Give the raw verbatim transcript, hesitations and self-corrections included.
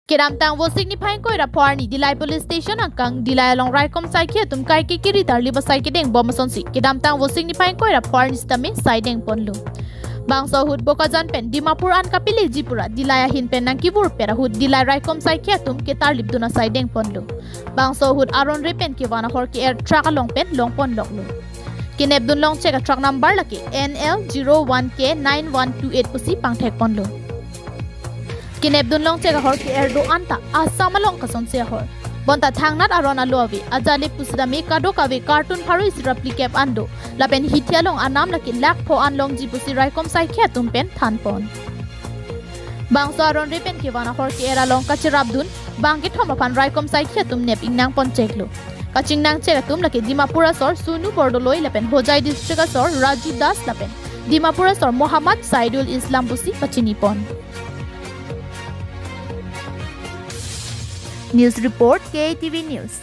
Kedamtang Vosik niphai ingkoi ra pho arni Dillai Police Station angkang Dillai along raikom saikhi atum kaike kiri tarlip asai kedeng bom asonsi kedamtang Vosik niphai ingkoi ra pho arni sitame saideng ponlo. Bangso ahut Bokajan pen Dimapur an kapeleji pura Dillai ahin pen nangkevur pet ahut Dillai raikom saikhi atum ketarlip dun asai deng ponlo. Bangso ahut aron re pen kevan ahor ke-er truck along pen long ponloklo. Kenep dun long chek a truck number lake N L zero one K nine one two eight pusi pangthek ponlo. Kenep dun long chek ahor ke-er do-an ta Assam along kasonsi ahor. Bonta thangnat aron alo ave, ajali pusitame kadokave carton pharo isi ra phlikep an do. Lapen hithi along anam lake lakh pho an longji pusi raikom saikhi atum pen than pon. Bangso aron re pen kevan ahor ke-er along kacherap dun bang kethom aphan raikom saikhi atum nep ingnang pon cheklo. Kachingnang chek atum lake Dimapur asor Sunu Bordoloi lapen Hojai district asor Raju Das lapen Dimapur asor Muhammad Saidul Islam pusi pachini pon. News report, K A T V News.